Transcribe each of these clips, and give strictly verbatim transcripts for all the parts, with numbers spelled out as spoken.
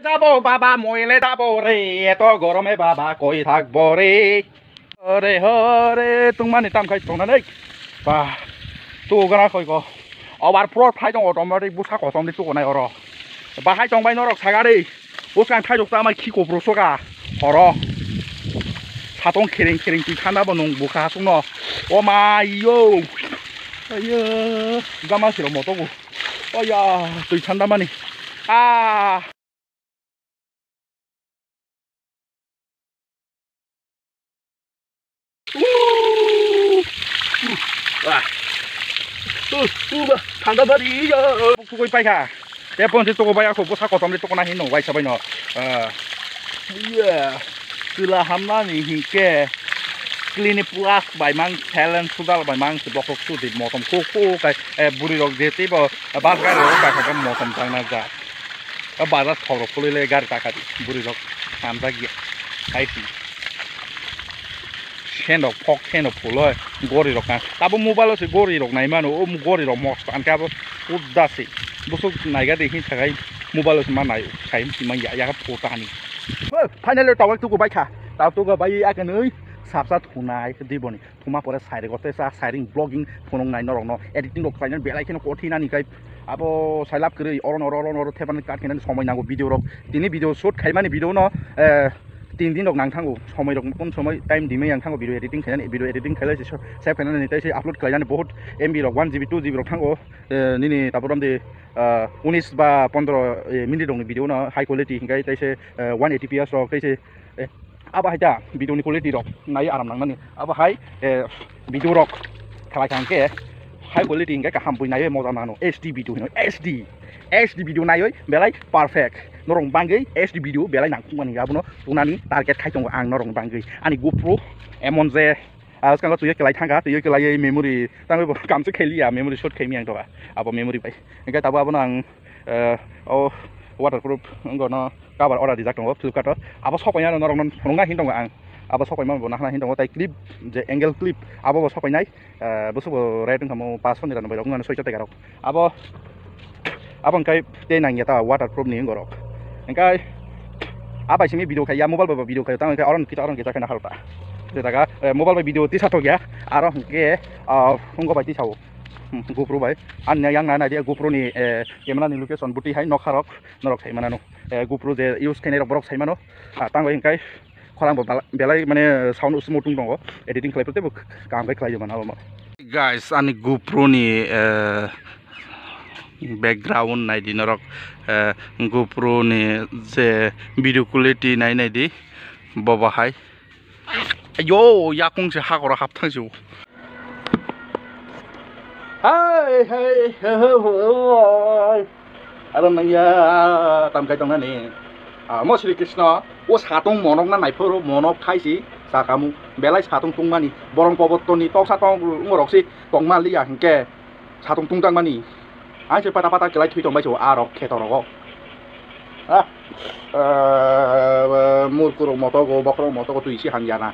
Jabo baba moile jabo re, eto gorome baba koi thakbo re. Ore hore tungmani tam khai tongnani. Ba, tu gana koi ko. Over floor phai tong automatic busa kosom di tukonai oro. Bahai tong bai norok sagari. Buskang thai jok tamai khi kopro soka. Oro. Satong khereng khereng twi thanda bo nung bukha sungno. O ma yo. Ayo. Gama siro moto go. Oya, twi thanda mani. Ah. Thanda bari ya. Tugui paikha. Te pon se tugo bai ako bwsa kotom le tugo na hin no waisa bai no. Ah. Iya. Chwla hamnani hinkhe Clinic Plus bai mang, Head and Shoulder bai mang se bokhok sudi motom kuk kuk kai, eh, buri rok je tei bo, eh, bus gari rok bai kha motom tang na ja. Eh, bazar thok rok phulwi le gari ta kha di, buri rok hamjak ya. Hai si. Sen rok phok, sen rok phuloi, gori rok ka. Abo mobile o se gori rok nai mano, o gori rok mos pan khe abo udda se. Bosok naiga de hin sakai mobile o se ma nai, sai si ma ya, ya pho ta ni. Finally, tawak tuku bai kha. Tawak tuku bai ya kanwi sapsa thunai di boni. Thuma pore sai rego tei sa siring vlogging phunuk nai norok no editing rok khlainani belai kheno kothin ani kai abo sai lab kwrwi oro oro oro oro thepani cut khainani somoi nango video rok. Tini video shoot khaimani video no, eh, tin din rok nang thango. Somoi rok kun somoi time dimai yang thango video editing khainani, video editing khailai se save khainani tei se upload khlainani bahut M B rok one G B two G B rok thango. Eh, nini taporom de, ah, unis ba pondro, eh, minute rokni video no high quality hinkai tei se, eh, one eighty P S rok tei se, eh, abo hai ta video ni quality rok nai aram nang mani abo hai, eh, video rok khlai kha hingke high quality hinkai kaham bui nai moja mano H D video hino H D, H D video naioi belai perfect norok bangwi H D video belai nang mani abono tunani target khai tongo ang norok bangwi ani GoPro emon je Ah, swkango twiwi kwlai thangkha, twiwi kwlaiwi memory tangwi bo kamse khailiya, memory shot khaimiyang toba. Abo memory bai. Hingke tabo abono ang, eh, o waterproof wngkha no cover order rijak tongo Flipkart o. Abo sokoinano norokno phunukna hin tongo ang. Abo sokoima bo nahana hin tongo, tai clip je angle clip abo bo sokoinai, eh, bwswk bo rate wngkha mo paanch sho niranubai rok wngkha no soicho teka rok. Abo Abo hingkai tei nangya ta waterproof ni wngorok. Hingkai abai simi video khaiya, mobile bai video khaiya, tamo hingkai oron kita oron kita khaina halta. Je daga, eh, mobile bai video tisa thokya, aro hingke, ah, wngko bai tisao. Hmm, GoPro bai. Ani yang na nai dia GoPro ni, eh, camera ni location buti hai nokharok, norok sai manano. Eh, GoPro je use khainai rok borok sai mano. Ah, tang bai hingkai khorang bo bala-, belai mane sound smooth wng tongo. Editing khlai pore teibo kaham khe khlai mano abo. Guys, ani GoPro ni, eh, background naidi norok, eh, GoPro ni je video quality nai naidi bobo hai. Ayo, yakung se hakoro hap thang si o. Hai, hai, hai, hai, hai. Aro nangya tamkai tongnani. Ah, mo Sri Krishna, o satung monok na naiphuru monok khaisi sakamu. Belai satung tungmani. Borong pobottoni toksa tong ngorok si tongma liya hingke. Satung tungtang mani. Ang se pata pata kelai thui tongbai se o arok kheto rogo. Ah, eh, murkurok motogo, bokrok motogo twi si hamya na.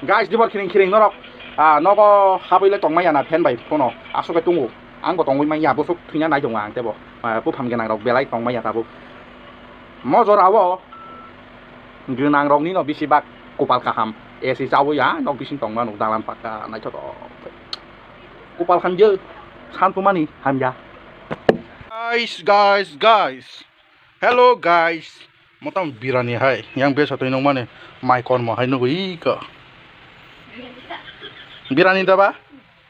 Guys, dibor khiring khiring norok, ah, nogo habwi le tongmaya na fan bai phone o aswk bai tongo. Ang bo tongwi manya, bwswk thwina nai tongo ang tebo. Ah, buphang gwnang rok belai tongmaya tabuk. Mo jora o gwnang rok ni no bisi bak kupal kaham. A C chawi ya nok bising tongma nuk dalan pakka naithotok. Kupal hamjak, santumani hamya. Guys, guys, guys. Hello, guys. Motam birani hai. Yang besa twi nung mani mai kormo hai nugui ka. Birani da ba?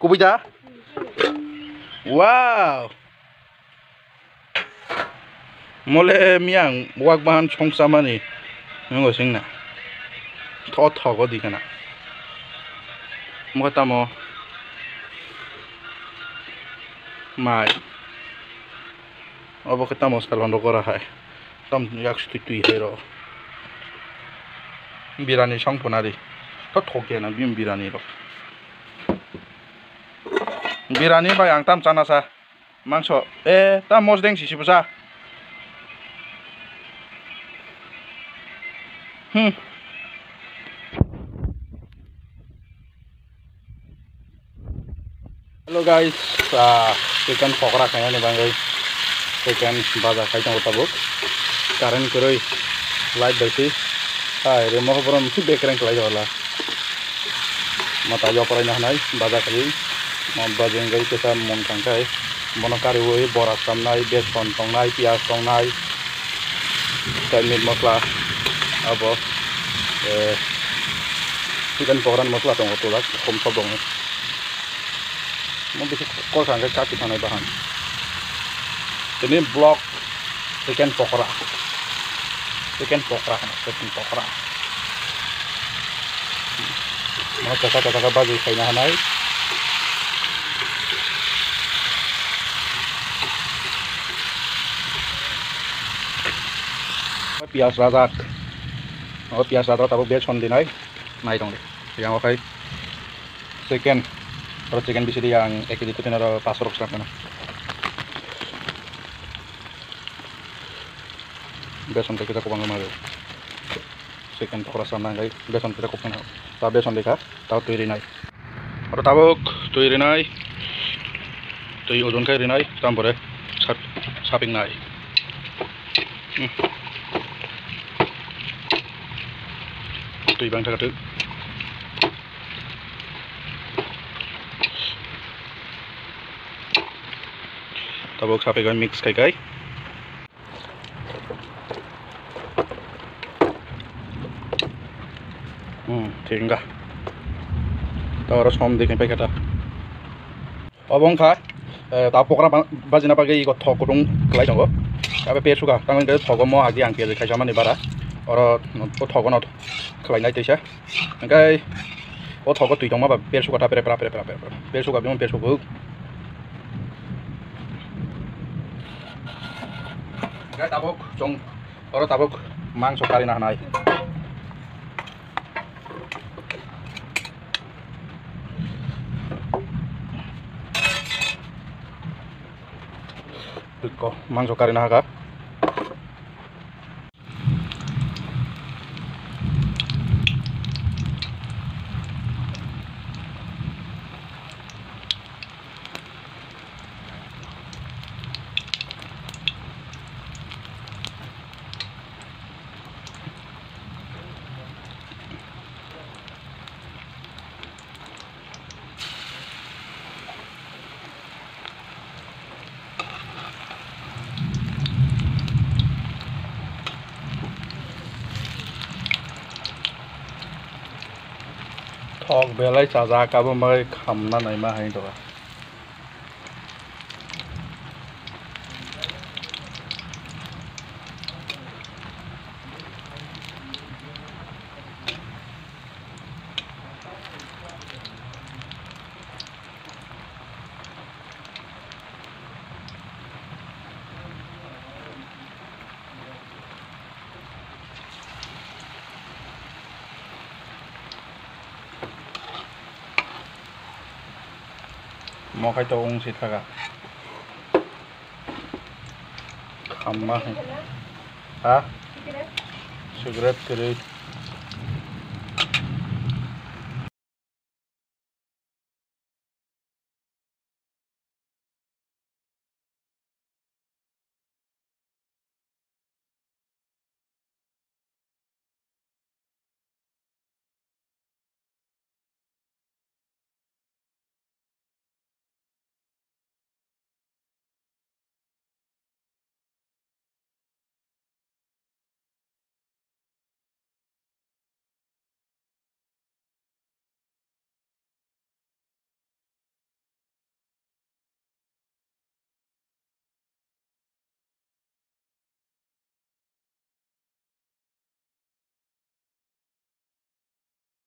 Kubui da? Wow. Mole miyang wak bahan songsa mani. Nungo singna. Tho tho go di kana. Mo tamo. Mai. Obo khe tamo salon rok ora hai. Tam yak sui twi hai ro. Birani song phunari. To thok ya na bim birani ro. Birani bai ang tam chana sa. Mangso. Eh, tam mosdeng si si bwsa. Hmm. Hello guys, ah, chicken pokora khainani bagwi Second baja khai tongo tabuk. Current kwrwi light bai si. Hai, rimo borok misi bekereng khlai jala. Mata yok rai na hanai baja khai. Mo bajeng gai kisa mon kang khai. Mono kariwi bora samnai, beson tongnai, piyaj tongnai. Tai meat mosla. Abo, eh, chicken pokora ni mosla tongo tulak, khum sok tongo. Mo bisi kol kang khai kaki thangnai bahan. Tini block chicken pokora. Chicken pokora hano, chicken pokora. Mo kaka kaka kaka bagi khaina hanai. Piyaj rajak. O piyaj rajak tabuk beson dinai. Nai tong di. Yang okai. Chicken. Oro chicken bisi di yang ek kg kutin oro paso rok sangkana. Beson tei kisa kubang ma. Chicken pokora sana ngai beson kisa kubang. Ta beson dikha, ta twi rinai. Oro tabuk twi rinai. Twi ojon khai rinai, tam pore sap-, sapik nai. Hmm. Twi bang thaka twi. Tabuk sapik bai mix khai khai. Hmm, thik wngkha. Ta oro som dikhe paikha ta. Obo wngkha, eh, ta pokra ba-, bajina bagwi ego thok kutung kwlai tongo. Abo pesuka, tamo hwnkhe thogo mo agi ang piyaj khaisa mani bara. Oro o thogo no khwlainai teisa. Hwnkhe o thogo twi tongma ba persuka ta pere pra pere pra pere pra. Persuka biyong persuka. Hwnkhe tabuk chwng oro tabuk mangso karina hanai. Bikko mangso karina haka. Thok belai chajak, abo bai khamna naima hai dora. Mo khai to wng si thaka. Khamma hai. Ha? Cigarette kwrwi.